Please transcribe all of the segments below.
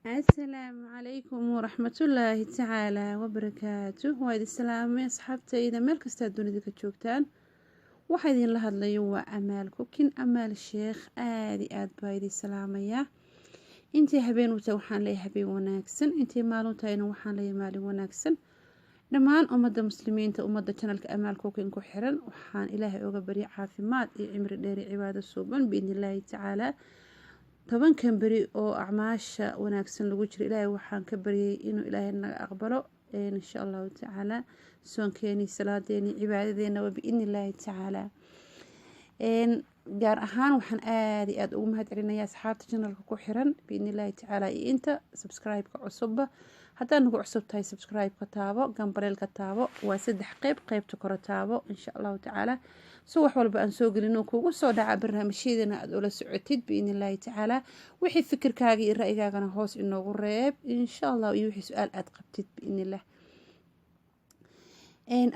Asalaamu calaykum waraxmatullaahi tacaala wabarakaatuh. Waa idin salaamay, asxaabtayda, meel kastaa dunida ka joogtaan. Waxaa idinla hadlayo waa Amaal Cooking, Amaal Sheekh. Aada iyo aad baa idin salaamayaa. Intay habeen u tahay waxaan leeyahay habeen wanaagsan, intay maalin tahayna waxaan leeyahay maalin wanaagsan. Dhammaan ummadda Muslimiinta, ummadda channelka Amaal Cooking ku xiran, waxaan Ilaahay oga barya caafimaad iyo cimri dheer iyo cibaado suuban, biidnillaahi tacaalaa. 10kan beri oo acmaasha wanaagsan lagu jiro, Ilaahay waxaan ka baryay inuu Ilaahay naga aqbalo, insha Allahu tacaala, soonkeeni, salaadeeni, cibaadadeenaba, biidni illaahi tacaalaa. Gaar ahaan waxaan aada iyo aada ugu mahad celinayaa asxaabta channelka ku xiran, biidni illaahi tacaala, iyo inta subscribe-ka cusubba. Haddaad nagu cusub tahay, subscribe-ka taabo, gambaleelka taabo. Waa saddex qeyb. Qeybta kore taabo, insha Allahu tacaala, so wax walba aan soo gelino kugu soo dhaca, barnaamijyadana aada ula socotid, biidni illaahi tacaala. Wixii fikirkaaga iyo ra'yigaagana hoos inoogu reeb, insha Allah, iyo wixii su-aal aada qabtid, biidnillah.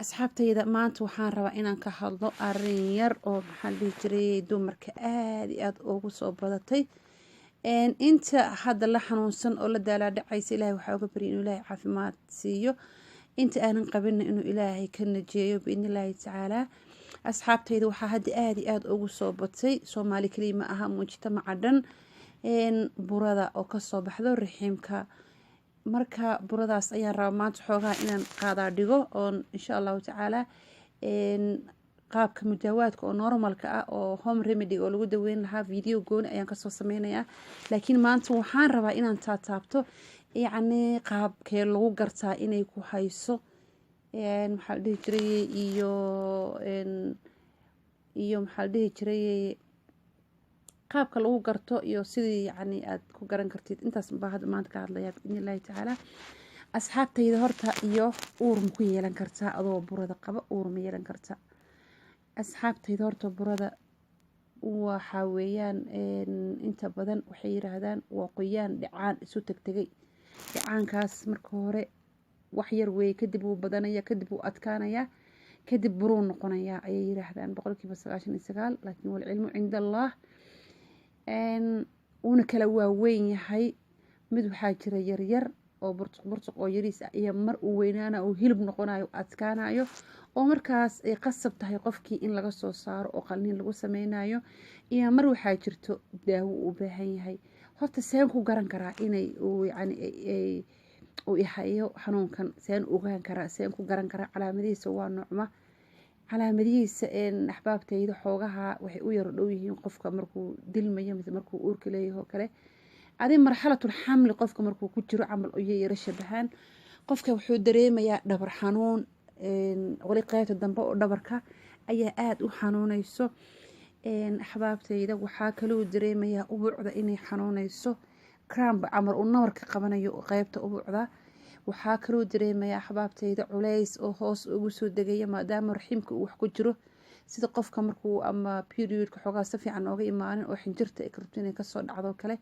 Asxaabtayda, maanta waxaan rabaa inaan ka hadlo arin yar oo, maxaa la dhihi jiray, dumarka aada iyo aada ugu soo badatay. Inta hadda la xanuunsan oo la daalaadhacaysa, Ilahay waxaa uga baryay inuu Ilaahay caafimaad siiyo. Inta aanan qabinna, inuu Ilaahay ka najeeyo, biidni illaahi tacaalaa. Asxaabtayda, waxaa hadda aada iyo aada ugu soo batay, Soomaali keliya ma aha, mujtamaca dhan, burada oo kasoo baxdo raxiimka. Marka buradaas ayaan rabaa maanta xoogaha inaan qaadaa dhigo oon, insha Allahu tacaala, qaabka mudaawaadka oo normalka ah oo home remedy oo lagu daweyn lahaa video gooni ayaan kasoo sameynayaa. Laakiin maanta waxaan rabaa inaan taataabto, yacni, qaabkee lagu gartaa inay ku hayso, maxaa la dhihi jiray, iyo maxaa la dhihi jiray, qaabka lagu garto iyo sidii, yacni, aad ku garan kartid. Intaas baa hadda maanta ka hadlayaa, biidni illaahi tacaala. Asxaabtayda, horta iyo uur ma ku yeelan kartaa adoo burada qaba? Uur ma yeelan kartaa? Asxaabtayda, horta burada waxa weeyaan, inta badan waxay yiraahdaan waa qoyaan dhicaan isu tegtegay. Dhicaankaas marka hore wax yar weeye, kadib wuu badanaya, kadib wuu adkaanayaa, kadib buruu noqonayaa, ayay yiraahdaan 99%. Laakiin walcilmu cinda Allah. Wuuna kala waaweyn yahay. Mid waxaa jira yaryar oo burtuq burtuq oo yariis ah, iyo mar uu weynaana uu hilib noqonayo, adkaanayo, oo markaas ay qasab tahay qofkii in laga soo saaro oo qalniin lagu sameynayo, iyo mar waxaa jirto daawo uu u baahan yahay. Horta seen ku garan karaa inay uu, yacni, uu ihayo xanuunkan? Seen ogaan karaa? Seen ku garan karaa? Calaamadihiisa waa noocma? Calaamadihiisa, axbaabtayda, xoogaha waxay u yaro dhow yihiin qofka markuu dilmayo mise markuu uurka leeyahay oo kale. Adi marxalatul xamli qofka markuu ku jiro camal ayay yaro shabahaan. Qofka wuxuu dareemayaa dhabar xanuun, wali qeybta dambe oo dhabarka ayaa aada u xanuuneyso. Axbaabtayda, waxaa kaloo dareemayaa ubuucda inay xanuuneyso, cramp camal uu nabarka qabanayo qeybta ubuucda. Waxaa kaloo dareemayaa, axbaabtayda, culays oo hoos ugu soo degaya, maadaama raxiimka uu wax ku jiro, sida qofka markuu ama periodka xoogaa si fiican ooga imaanin oo xinjirta ay rabto inay kasoo dhacdo kale,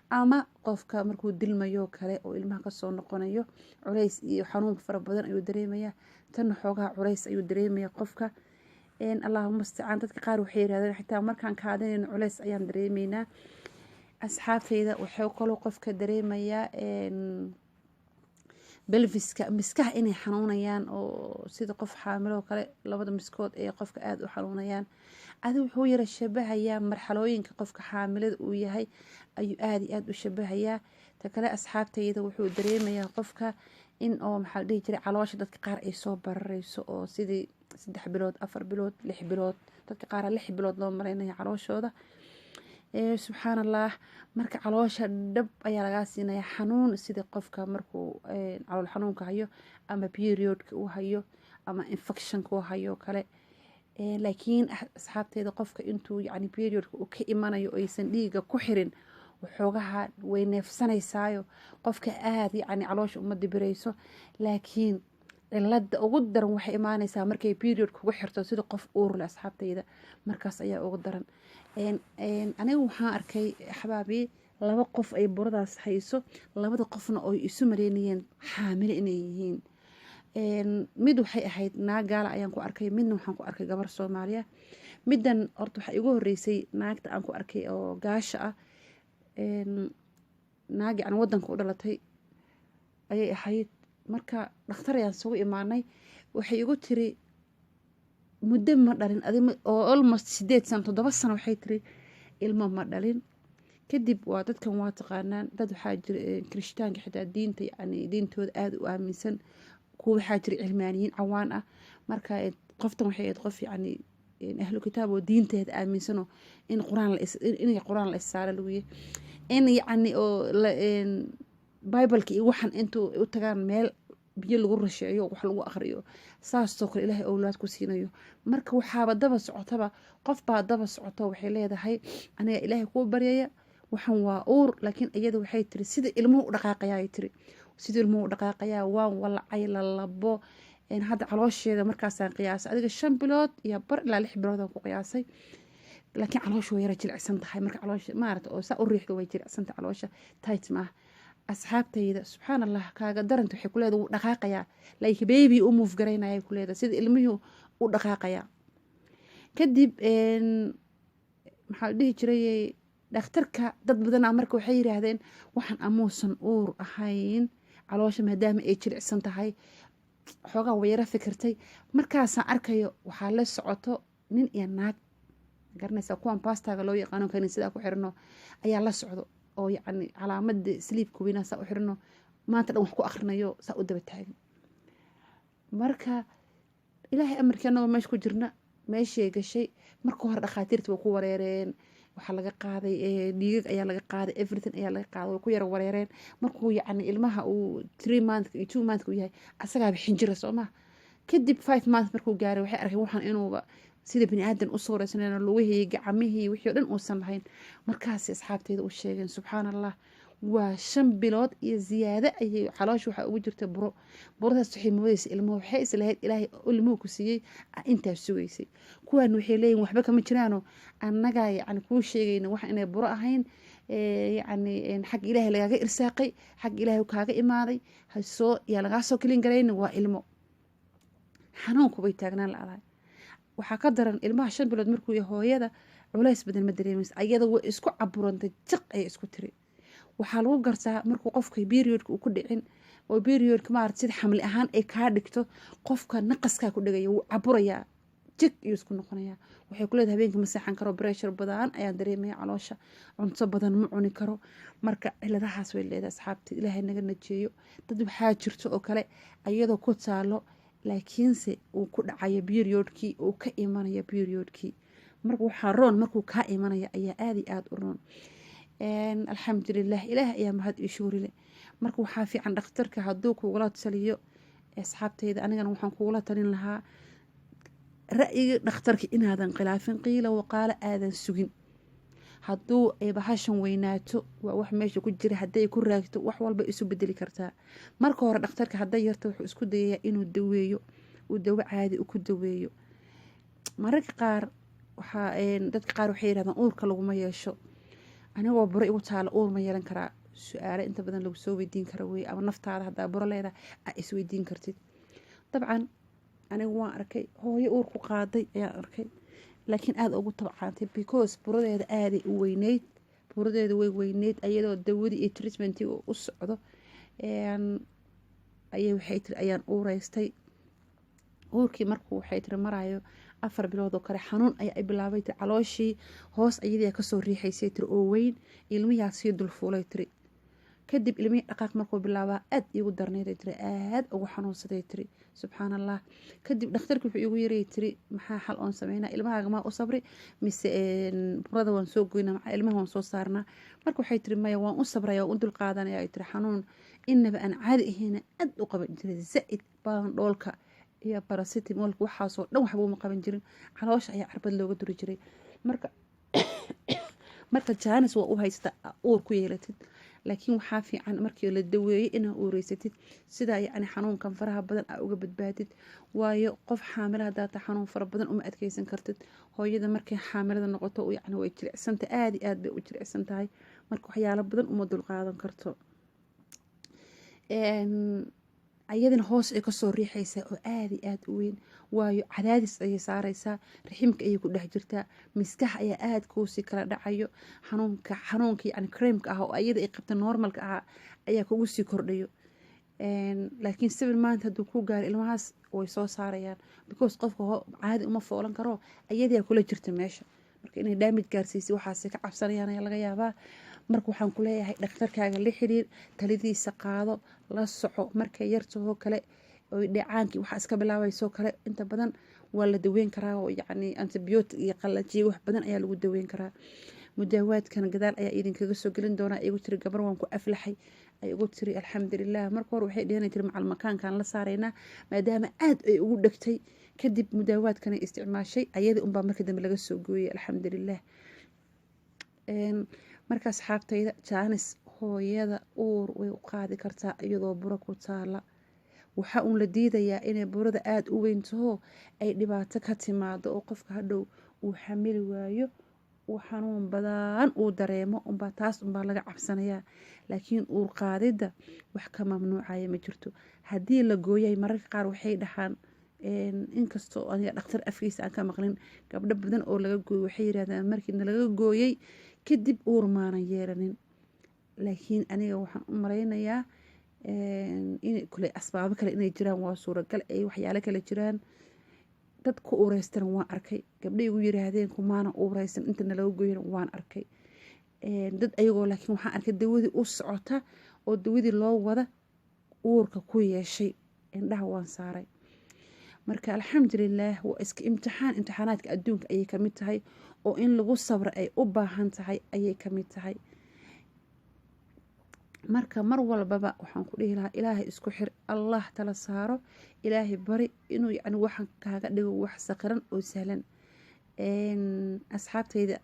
ama qofka markuu dilmayo kale oo ilmaha kasoo noqonayo, culays iyo xanuun fara badan ayuu dareemayaa. Tanna xoogaha culays ayuu dareemaya qofka. Allahuma mustacaan. Dadka qaar waxay yirahdeen xitaa markaan kaadinayno culays ayaan dareemeynaa. Asxaabtayda, waxuu kaloo qofka dareemayaa pelviska, miskaha inay xanuunayaan, oo sida qof xaamiloo kale labada miskood ee qofka aada u xanuunayaan. Adi wuxuu yara shabahayaa marxalooyinka qofka xaamilada uu yahay ayuu aada iyo aada u shabahayaa. Ta kale, asxaabtayda, wuxuu dareemayaa qofka in oo, maxaa la dhihi jiray, caloosha dadka qaar ay soo barareyso, oo sidii 3 bilood, 4 bilood, 6 bilood, dadka qaar 6 bilood loo maleynaya calooshooda. Subxaan Allah. Marka caloosha dhab ayaa lagaa siinaya xanuun, sida qofka markuu calool xanuunka hayo ama periodka uu hayo ama infectionka uu hayo kale. Laakiin asxaabteeda, qofka intuu, yacni, periodka uu ka imanayo aysan dhiiga ku xirin, waxoogaha way neefsanaysaayo, qofka aada, yacni, caloosha uma dibireyso. Laakiin cilada ugu daran waxay imaaneysaa markay period kugu xirto sida qof uurle. Asxaabteyda, markaas ayaa ugu daran. Aniga waxaan arkay, axbaabi, laba qof ay buradaas hayso, labada qofna oy isu maleynayeen xaamilo inay yihiin. Mid waxay ahayd naag gaala ayaan ku arkay, midna waxaan ku arkay gabar Soomaaliya. Middan horta waxaa igu horeysay naagta aan ku arkay oo gaasha ah. Naag yacni waddanka u dhalatay ayay ahayd. Marka dhakhtar ayaan isugu imaanay. Waxay igu tiri, muddo ma dhalin adi oo almost 8 sano, 7 sano. Waxay tiri, ilmo ma dhalin. Kadib waa dadkan, waa taqaanaan, dad waxaa jira kirishtaanka xitaa diinta, yani diintooda aada u aaminsan, kuwa waxaa jira cilmaaniyiin cawaan ah. Marka qoftan waxay ahayd qof yacni ahlu kitaab oo diinteeda aaminsanoo in qur-aan la in qur-aan la issaaro lagu yahay, in yacni oo Bible-ka iyo waxan intuu u tagaan meel biyo lagu rasheeyo, wax lagu aqriyo, saasoo kale Ilaahay owlaad ku siinayo. Marka waxaaba daba socotaba, qof baa daba socoto, waxay leedahay, aniga Ilaahay kuu baryaya, waxan waa uur. Laakiin iyada waxay tiri, sida ilmuhu u dhaqaaqayaa, tiri, sida ilmuhu u dhaqaaqayaa waan walacay lalabo. Hadda caloosheeda markaasaan qiyaasay adiga 5 bilood iyo bar ilaa 6 bilood aan ku qiyaasay, laakiin caloosha way yara jilicsan tahay. Marka caloosha maarata oo saa u riixdo, way jilicsan tahay, caloosha tight maaha. Asxaabtayda, subxaan Allah, kaaga daranta waxay ku leedahay wuu dhaqaaqayaa, like baby u move garaynaya, ku leedahay, sida ilmihii u dhaqaaqayaa. Kadib maxaa la dhihi jiray, dhakhtarka dad badanaa marka waxay yiraahdeen, waxaan amuusan uur ahayn, caloosha maadaama ay jilicsan tahay. Xoogaa way yara fikirtay. Markaasaan arkayo waxaa la socoto nin iyo naag, garanaysaa, kuwan pastor-ka loo yaqaano, kaniisada ku xirno ayaa la socdo, oo yacni calaamada sliibka weynaa saa u xirno, maanta dhan wax ku akhrinayo, saa u daba taagan. Marka Ilaahay amarkii, anagoo meesha ku jirna, meeshay gashay. Marka hore dhakhaatiirta way ku wareereen. Waxaa laga qaaday dhiigag ayaa laga qaaday, everything ayaa laga qaaday. Way ku yara wareereen. Markuu yacni ilmaha uu 3 month iyo 2 month uu yahay, asagaaba xinjira, soo maha? Kadib 5 month markuu gaaray, waxay arkeen waxaan inuuba sida bini aadan u suuraysanayna, lugihii, gacmihii, wixii o dhan uusan lahayn. Markaasay asxaabteyda u sheegeen. Subxaan Allah, waa 5 bilood iyo ziyaado ayay caloosha waxaa ugu jirta buro. Buradaas waxay moodeysa ilmuhu, waxay islahayd Ilaahay ilmuhu ku siiyey intaa sugaysay. Kuwaan waxay leeyihin, waxba kama jiraano, annagaa yacni kuu sheegayna wax inay buro ahayn, yacni xagga Ilaahay lagaaga irsaaqay, xagga Ilaahay kaaga imaaday, hasoo yaa lagaa soo kelin garayna, waa ilmo. Xanuunku bay taagnaan la-dahay. Waxaa ka daran ilmaha 5 bilood markuu yahay, hooyada culays badan ma dareemaysa. Ayada way isku caburantay, jiq ayay isku tiri. Waxaa lagu gartaa markuu qofka period-ka uu ku dhicin oo period-ka maarata sida xamli ahaan ay kaa dhigto, qofka naqaskaa ku dhigaya, wuu caburayaa, jig ayuu isku noqonayaa. Waxay ku leedahay, habeenka ma seexan karo, pressure badan ayaan dareemaya caloosha, cunto badan ma cuni karo. Marka ciladahaas way leedahay, asxaabta, Ilaahay naga najeeyo. Dad waxaa jirto oo kale ayadoo ku taalo, laakiinse uu ku dhacayo period-kii, uu ka imanayo period-kii. Marka waxaa roon markuu kaa imanaya ayaa aada iyo aada u roon. Alxamdulilah, Ilaah ayaa mahad iyo shuurile. Marka waxaa fiican dhakhtarka hadduu kugula taliyo, asxaabteyda, anigana waxaan kugula talin lahaa ra'yiga dhakhtarka inaadan khilaafin, qiila waqaalo aadan sugin. Hadduu ay bahashan weynaato, waa wax meesha ku jira, hadday ku raagto, wax walba isu bedeli kartaa. Marka hore dhakhtarka hadday yarta, wuxuu isku dayayaa inuu daweeyo, uu dawo caadi ku daweeyo. Mararka qaar waxaa dadka qaar waxay yirahdaan, uurka laguma yeesho, anigoo buro igu taalo uur ma yeelan karaa? Su-aalo inta badan lagu soo weydiin kara wey, ama naftaada haddaa buro leedahay aa isweydiin kartid. Dabcan anigu waan arkay hooyo uur ku qaaday ayaan arkay, laakiin aada ugu tabcaantay, because buradeeda aaday u weyneyd, buradeeda way weyneyd. Ayadoo dawadii iyo treatment-ii u socdo ayay, waxay tiri, ayaan uureystay. Uurkii markuu, waxay tiri, marayo 4 bilood oo kale, xanuun ayaa ay bilaabay, tiri. Calooshii hoos ayadii kasoo riixaysay, tiri, oo weyn, ilmiyaa sii dulfuulay, tiri. Kadib ilmihii dhaqaaq markuu bilaabaa, aad iigu darnayday, tiri, aad ugu xanuunsaday, tiri. Subxaan Allah. Kadib dhakhtarki wuxuu iigu yiray, tiri, maxaa xal oon sameynaa? Ilmahaaga maa u sabri mise burada waan soo goynaa, maxaa ilmaha waan soo saarnaa? Marka waxay tiri, maya, waan u sabraya, waan u dulqaadanaya, ay tiri. Xanuun inaba aan caadi ahayna aad u qaban jiray zaid baan dhoolka iyo paracetamol-ka, waxaasoo dhan waxba uma qaban jirin. Caloosha ayaa carbad looga duri jiray. Marka chance waa u haysta uur ku yeelatid, laakiin waxaa fiican markii la daweeyo inaa uureysatid, sidaa yacni xanuunkan faraha badan aa uga badbaadid. Waayo qof xaamilo haddaa ta, xanuun fara badan uma adkeysan kartid. Hooyada markay xaamilada noqoto, yacni way jilicsanta, aada iyo aad bay u jilicsan tahay. Marka waxyaalo badan uma dulqaadan karto. Ayadana hoos ay kasoo riixaysaa oo aada iyo aada u weyn, waayo cadaadis ayay saareysaa, raximka ayay ku dhex jirtaa, miskax ayaa aada kuusii kala dhacayo. Xanuunka yani crampka ah oo ayada ay qabta normalka ahaa ayaa kugu sii kordhayo. Laakiin 7 month hadduu ku gaaro, ilmahaas way soo saarayaan, because qofka caadi uma foolan karo, ayadiyaa kula jirta meesha. Marka inay damage gaarsiisay waxaasay ka cabsanayaan ayaa laga yaabaa. Marka waxaan ku leeyahay, dhakhtarkaaga la xiriir, taladiisa qaado, la soco. Markay yartahoo kale oy dhecaankii waxaa iska bilaabaysoo kale, inta badan waa la daweyn karaa, oo yacni antibiotic iyo qalajiyo wax badan ayaa lagu daweyn karaa. Mudaawaadkan gadaal ayaa idinkaga soo gelin doonaa. Igu tiri gabar, "Waan ku aflaxay," ay igu tiri, "alxamdulilah." Marka hore waxay dhihan tiri, "Macal makaankaan la saaraynaa," maadaama aad ay ugu dhegtay. Kadib mudaawaadkan ay isticmaashay, ayadii unbaa markii dambe laga soo gooyey, alxamdulilah. Marka asxaabtayda, jaanis hooyada uur way u qaadi kartaa iyadoo buro ku taala. Waxaa uun la diidayaa inay burada aada u weyntaho, ay dhibaato ka timaado, oo qofka hadhow uu xamili waayo, uu xanuun badan uu dareemo unbaa, taas unbaa laga cabsanayaa. Laakiin uur qaadidda wax ka mamnuucaya ma jirto. Haddii la gooyay, mararka qaar waxay dhahaan, inkastoo aniga dhakhtar afkiisa aan ka maqlin, gabdho badan oo laga gooyey waxay yirahdaan, "Markiina laga gooyey kadib uur maanan yeelanin." Laakiin aniga waxaan u malaynayaa in kule asbaabo kale inay jiraan, waa suuragal ay waxyaalo kale jiraan. Dad ku ureystana waan arkay, gabdho igu yiraahdeen, "Kumaana uureysan intana laga gooyana," waan arkay dad ayagoo. Laakiin waxaan arkay dawadii u socota oo dawadii loo wada uurka ku yeeshay, indhaha waan saaray. Marka alxamdulilaah, waa iska imtixaan, imtixaanaadka adduunka ayay kamid tahay, oo in lagu sabro ay u baahan tahay ayay kamid tahay. Marka mar walbaba waxaan ku dhihi lahaa, Ilaahay isku xir, Allah tala saaro, Ilaahay bari inuu yani waxaan kaaga dhigo wax saqiran oo sahlan. Asxaabtayda,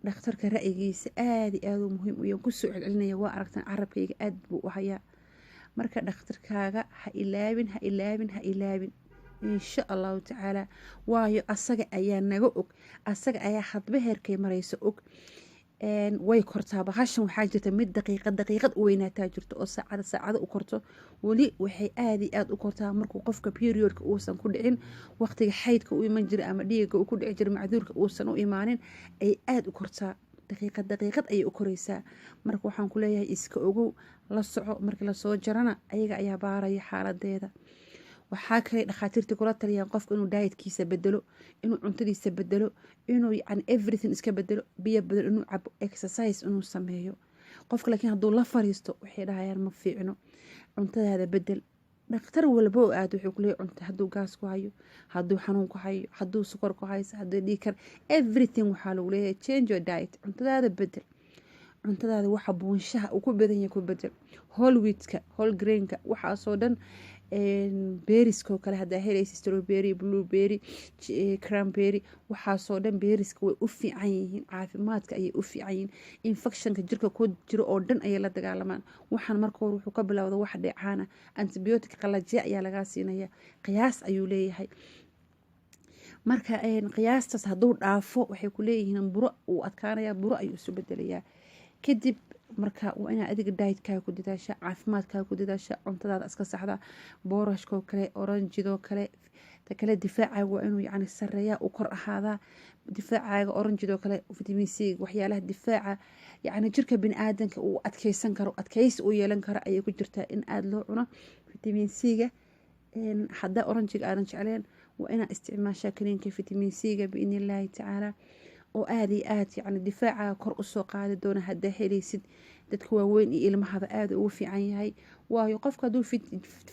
dhakhtarka ra'yigiisa aada iyo aada u muhiim u yahay, kusoo celcelinaya, waa aragtaan, carabkayga aada buu u hayaa. Marka dhakhtarkaaga ha ilaabin, ha ilaabin, ha ilaabin, insha Allahu tacaala, waayo asaga ayaa naga og, asaga ayaa hadba heerkay marayso og. Way kortaa bahashan. Waxaa jirta mid daqiiqad daqiiqad u weynaataa jirto, oo saacada saacado u korto. Weli waxay aada iyo aada u kortaa markuu qofka periodka uusan ku dhicin, waqtiga xaydka u iman jira ama dhiiga uu ku dhici jira macduurka uusan u imaanin, ay aada u kortaa, daqiiqad daqiiqad ayay u koraysaa. Marka waxaan ku leeyahay, iska ogow, la soco. Markii lasoo jarana, ayaga ayaa baaraya xaaladeeda. Waxaa kale dhakhaatiirta kula taliyaan qofka inuu dietkiisa bedelo, inuu cuntadiisa bedelo, inuu yani everything iska bedelo, biyo badan inuu cabo, exercise inuu sameeyo qofka. Laakiin hadduu la fariisto, waxay dhahayaan, "Ma fiicno, cuntadaada bedel." Dhakhtar walba oo aad wuxuu kuleeyahy, cunta hadduu gaas ku hayo, hadduu xanuun ku hayo, hadduu sukor ku hayso, hadduu dhiig kar, everything waxaa lagu leeyahay, "Change your diet, cuntadaada bedel, cuntadaada waxa buunshaha uu ku badan yahay ku bedel, whole wheatka, whole grainka, waxaasoo dhan, berrieskoo kale haddaa helaysa, strawberry, blueberry, cranberry, waxaasoo dhan." Berrieska way u fiican yihiin, caafimaadka ayay u fiican yihiin, infectionka jirka ku jiro oo dhan ayay la dagaalamaan. Waxaan marka hore wuxuu ka bilowda wax dheecaana, antibiotic qalajiya ayaa lagaa siinaya, qiyaas ayuu leeyahay. Marka qiyaastaas hadduu dhaafo, waxay ku leeyihiin buro uu adkaanaya, buro ayuu isu bedelayaa kadib. Marka waa inaa adiga dietkaaga ku dadaasha, caafimaadkaaga ku dadaasha, cuntadaada iska saxda, boorashkoo kale, orangidoo kale. Ta kale, difaacaaga waa inuu yacni sareeyaa, uu kor ahaadaa difaacaaga. Orangidoo kale, vitamin C, waxyaalaha difaaca yacni jirka bini aadanka uu adkeysan karo, adkeysi uu yeelan karo ayay ku jirtaa in aada loo cuno vitamin C-ga. Haddaa oranjiga aadan jecleen, waa inaa isticmaashaa kaniinka vitamin C-ga, biidni Illaahi tacaala, oo aada iyo aada yacni difaaca kor usoo qaadi doona. Haddaa helaysid, dadka waaweyn iyo ilmahaba aada ugu fiican yahay, waayo qofka hadduu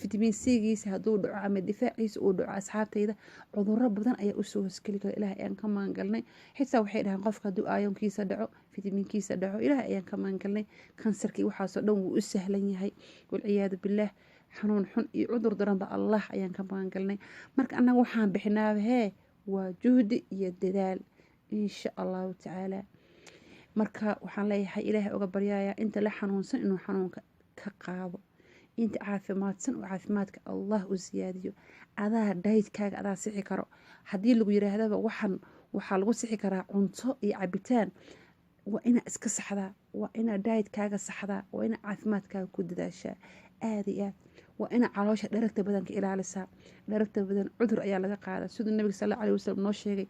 vitamin C-giisa hadduu dhaco ama difaaciisa uu dhaco, asxaabtayda, cuduro badan ayaa usoo hoskeli kara. Ilaah ayaan ka magangalnay. Xitaa waxay dhahaan, qofka hadduu ironkiisa dhaco, vitaminkiisa dhaco, Ilaah ayaan ka magangalnay, kansarkii waxaasoo dhan wuu u sahlan yahay, walciyaadu billaah. Xanuun xun iyo cudur daranba Allah ayaan ka magangalnay. Marka annaga waxaan bixinaaba hee waa juhdi iyo dadaal, insha Allahu tacaala. Marka waxaan leeyahay, Ilaahay uga baryaaya inta la xanuunsan inuu xanuunka ka qaado, inta caafimaadsan oo caafimaadka Allah u siyaadiyo. Adaa dietkaaga adaa sixi karo. Haddii lagu yiraahdaba waxan waxaa lagu sixi karaa cunto iyo cabitaan, waa inaa iska saxdaa, waa inaa dietkaaga saxdaa, waa inaa caafimaadkaaga ku dadaashaa aada iyo aad. Waa ina caloosha dharagta badan ka ilaalisaa. Dharagta badan cudur ayaa laga qaadaa, siduu nabiga sal allahu alayhi wasalam noo sheegay.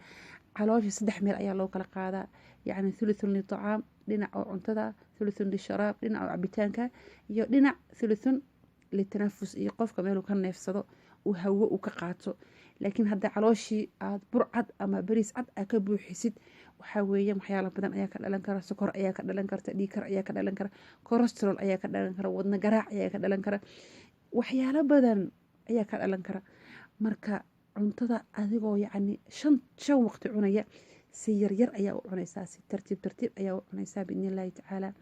Caloosha saddex meel ayaa loo kala qaadaa, yacni thuluthun litacaam, dhinac oo cuntada, thuluthun lisharaab, dhinac oo cabitaanka, iyo dhinac thuluthun litanafus, iyo qofka meeluu ka neefsado, uu hawo uu ka qaato. Laakiin hadda calooshii aad bur cad ama bariis cad aad ka buuxisid, waxaa weeyaan waxyaala badan ayaa ka dhalan kara. Sokor ayaa ka dhalan karta, dhiigkar ayaa ka dhalan kara, cholesterol ayaa ka dhalan kara, wadna garaac ayaa ka dhalan kara, waxyaalo badan ayaa ka dhalan kara. Marka cuntada adigoo yacni shan waqti cunaya, si yaryar ayaa u cunaysaa, si tartiib tartiib ayaa u cunaysaa, biidni illaahi tacaala.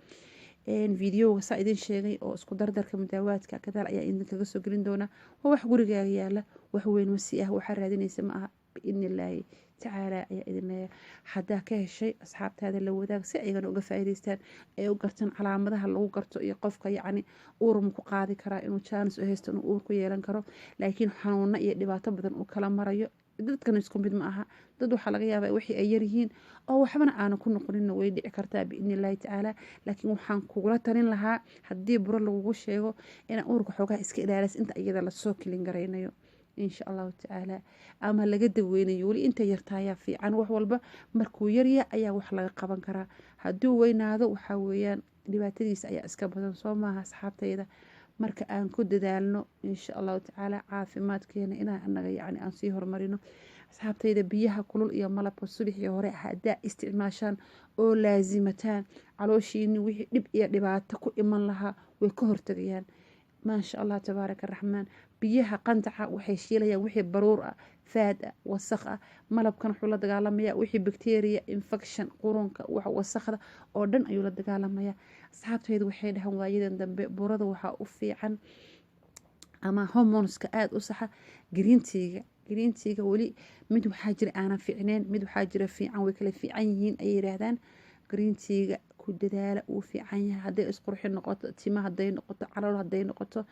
Videoga saa idin sheegay oo isku dardarka mudaawaadka gadaal ayaa idinkaga soo gelin doonaa. Waa wax gurigaaga yaala, wax weyn masi ah, waxaa raadinaysa ma aha, biidni illaahi tacaala ayaa idin leeyahay. Haddaa ka heshay, asxaabtaada la wadaag si ayagana uga faa'iidaystaan, ay u gartaan calaamadaha lagu garto iyo qofka yacni uur ma ku qaadi karaa, inuu chance u haysto inuu uur ku yeelan karo, laakiin xanuuno iyo dhibaato badan uu kala marayo. Dadkan isku mid ma aha. Dad waxaa laga yaabaa wixii ay yaryihiin oo waxbana aana ku noqoninna, way dhici kartaa, biidni illaahi tacaala. Laakiin waxaan kugula talin lahaa, haddii buro lagugu sheego, inaa uurka xoogaha iska ilaalis inta iyada lasoo kilin garaynayo, insha allahu tacaala, ama laga daweynayo. Weli inta yartaayaa fiican. Wax walba markuu yarya ayaa wax laga qaban karaa. Hadduu weynaado, waxaa weeyaan dhibaatadiisa ayaa iska badan, soo maaha, asxaabtayda? Marka aan ku dadaalno, insha allahu tacaala, caafimaadkeena inaan anaga yacni aan sii horumarino. Asxaabtayda, biyaha kulul iyo malabka subaxii hore haddaa isticmaashaan oo laasimataan, calooshiini wixii dhib iyo dhibaato ku iman lahaa way ka hortagayaan. Maasha Allah, tabaaraka raxmaan. Biyaha qandaca waxay shiilayaan wixii baruur ah, fat ah, wasakh ah. Malabkan wuxuu la dagaalamaya wixii bacteria, infection, qurunka, wax wasakhda oo dhan ayuu la dagaalamaya. Asxaabtaydu waxay dhahaan waayadan dambe burada waxaa u fiican ama hormoneska aada u saxa green tea-ga. Green tea-ga weli mid waxaa jira aanan fiicneyn, mid waxaa jira fiican, way kala fiican yihiin ayay yiraahdaan. Green tea-ga ku dadaala, uu fiican yahay. Hadday isqurxin noqoto, tima hadday noqoto, calool hadday noqoto,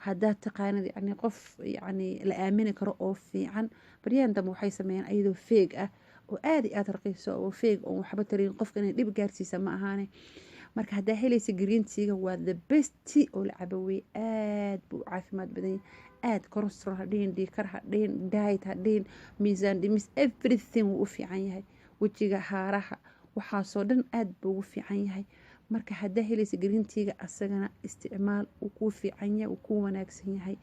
haddaad taqaanid yacni qof yacni la aamini karo oo fiican. Baryahan dambe waxay sameeyaan ayadoo fake ah oo aada iyo aada raqiiso, oo fake oon waxba tarin, qofka inay dhib gaarsiisa ma ahaane. Marka haddaa helaysa green tea-ga, waa the best tea oo la cabo wey. Aad buu u caafimaad badan yahay, aad. Cholesterol ha dhihin, dhiigkar ha dhihin, diet ha dhihin, miisaan dhimis, everything wuu u fiican yahay. Wejiga, haaraha, waxaasoo dhan aad buu ugu fiican yahay. Marka haddaa helaysa green tea-ga, asagana isticmaal, uu kuu fiican yahay, uu kuu wanaagsan yahay.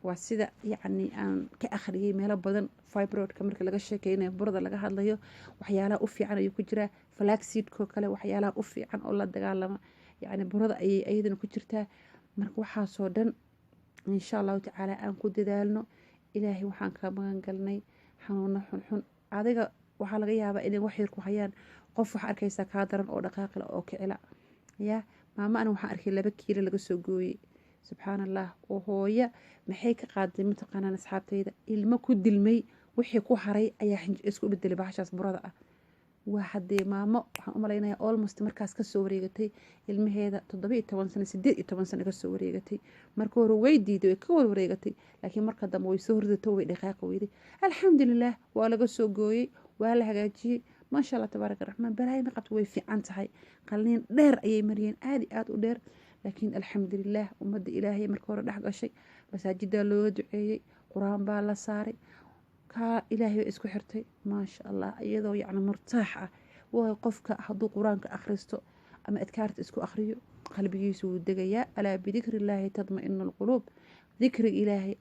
Waa sida yacni aan ka akhriyay meelo badan. Fibroidka marka laga sheekeynayo, burada laga hadlayo, waxyaalaha u fiican ayuu ku jiraa. Flaxseedkoo kale waxyaalaha u fiican oo la dagaalama yacni burada ayay iyadana ku jirtaa. Marka waxaasoo dhan, insha allahu tacaala, aan ku dadaalno. Ilaahay waxaan ka magan galnay xanuuno xunxun. Adiga waxaa laga yaabaa inay wax yar ku hayaan, qof waxaa arkaysaa kaa daran oo dhaqaaqila oo kicila ya. Maama ana waxaan arkay 2 kiilo laga soo gooyey, subxaan Allah. Oo hooya maxay ka qaaday mataqaanaan, asxaabtayda? Ilmo ku dilmay wixii ku haray ayaa isku bedelay bahashaas burada ah. Waa haddee maamo waxaan u malaynayaa almost markaas kasoo wareegatay ilmaheeda 17 sano, 18 sano kasoo wareegatay. Marka hore way diiday, way ka warwareegatay, laakiin marka dambe way soo hordato, way dhaqaaqi weyday. Alxamdulilah, waa laga soo gooyey, waa la hagaajiyey. Maasha Allah, tabaaraka raxmaan. Balaayo ma qabto, way fiican tahay. Qalliin dheer ayay mariyeen, aada iyo aada u dheer, laakiin alxamdulilah, ummadda Ilaahay marka hore dhex gashay, masaajidaa looga duceeyey, Qur-aan baa la saaray, kaa Ilaahay bay isku xirtay. Maasha Allah, iyadoo yacni murtaax ah. Waayo, qofka hadduu Qur-aanka akhristo ama adkaarta isku akhriyo, qalbigiisu wuu degayaa. Alaa bidikri illaahi tadma-inu alquluub. Dikriga Ilaahay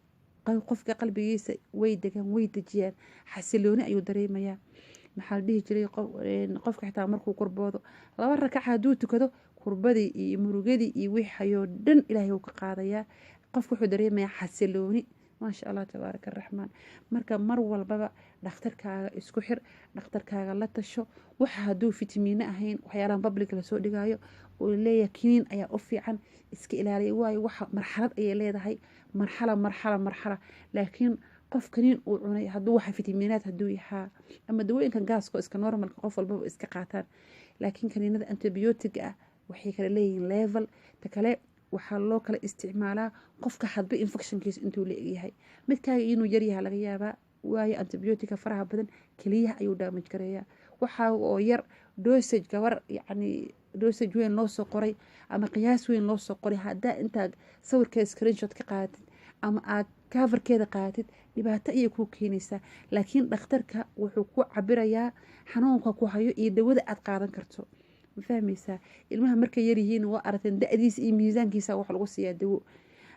qofka qalbigiisa way degaan, way dejiyaan, xasilooni ayuu dareemayaa. Maxaa la dhihi jiray, qofka xitaa markuu kurboodo, laba rakac hadduu tukado, kurbadii iyo murugadii iyo wixii hayoo dhan Ilaahay wuu ka qaadayaa. Qofka wuxuu dareemayaa xasilooni. Maasha Allah, tabaaraka araxmaan. Marka mar walbaba dhakhtarkaaga isku xir, dhakhtarkaaga la tasho. Waxa hadduu fitamiino ahayn, waxyaalahan public lasoo dhigayo oo leeyahay kiniin ayaa u fiican, iska ilaaliya. Waayo, waxa marxalad ayay leedahay, marxala, marxala, marxala. Laakiin qof kaniin uu cunay, hadduu waxa fitamiinaad hadduu yahaa ama dawooyinkan gaasko iska normalka qof walbaba iska qaataan, laakiin kaniinada antibiotiga ah waxay kala leeyihiin level. Ta kale, waxaa loo kala isticmaalaa qofka hadba infectionkiisa intuu la egyahay. Midkaaga inuu yaryaha laga yaabaa, waayo antibiotica faraha badan keliyaha ayuu damage gareeyaa. Waxaa oo yar dosage gabar yacni dosage weyn loo soo qoray ama qiyaas weyn loo soo qoray, haddaa intaad sawirkeeda screenshot ka qaadatid ama aad coverkeeda qaadatid, dhibaato ayay kuu keenaysaa. Laakiin dhakhtarka wuxuu ku cabirayaa xanuunka ku hayo iyo dawada aad qaadan karto. Ma fahmaysaa? Ilmaha markay yaryihiin, waa aragteen, da-diisa iyo miisaankiisa wax lagu siiyaa dawo.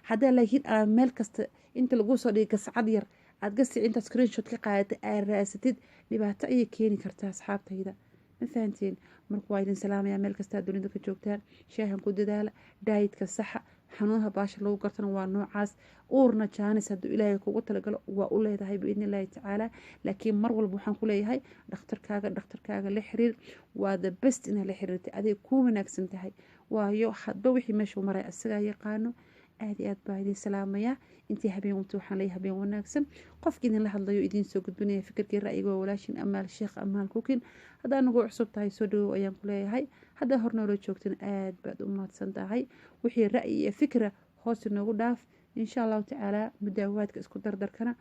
Haddaa laakiin aa meel kasta inta lagu soo dhigay gascad yar aad gasic intaad screenshot ka qaadatid aad raasatid, dhibaato ayay keeni kartaa, asxaabtayda. Ma fahanteen? Marka waa idin salaamaya meel kastaa dunida ka joogtaan. Shaahan ku dadaala, dietka saxa, xanuunaha baasha lagu gartana waa noocaas. Uurna chance hadduu Ilaahay kugu talagalo waa u leedahay, biidni Illaahi tacaala. Laakiin mar walba waxaan ku leeyahay dhakhtarkaaga la xiriir. Waa the best inaad la xiriirtay, aday kuu wanaagsan tahay, waayo hadba wixii meeshuu maray isagaa yaqaano. Aada iyo aad baa idin salaamayaa. Intii habeen wunta waxaan leeyahay habeen wanaagsan. Qofki idinla hadlayo, idiin soo gudbinaya fikirkii ra'yiga, waa walaashin Amaal Sheekh Amaal Kukin. Haddaa nagu cusub tahay, soo dhawow ayaan ku leeyahay. Haddaa hor noola joogtana, aad baad u mahadsan tahay. Wixii ra'yi iyo fikra hoos inoogu dhaaf, insha Allahu tacaala. Mudaawaadka isku dardarkana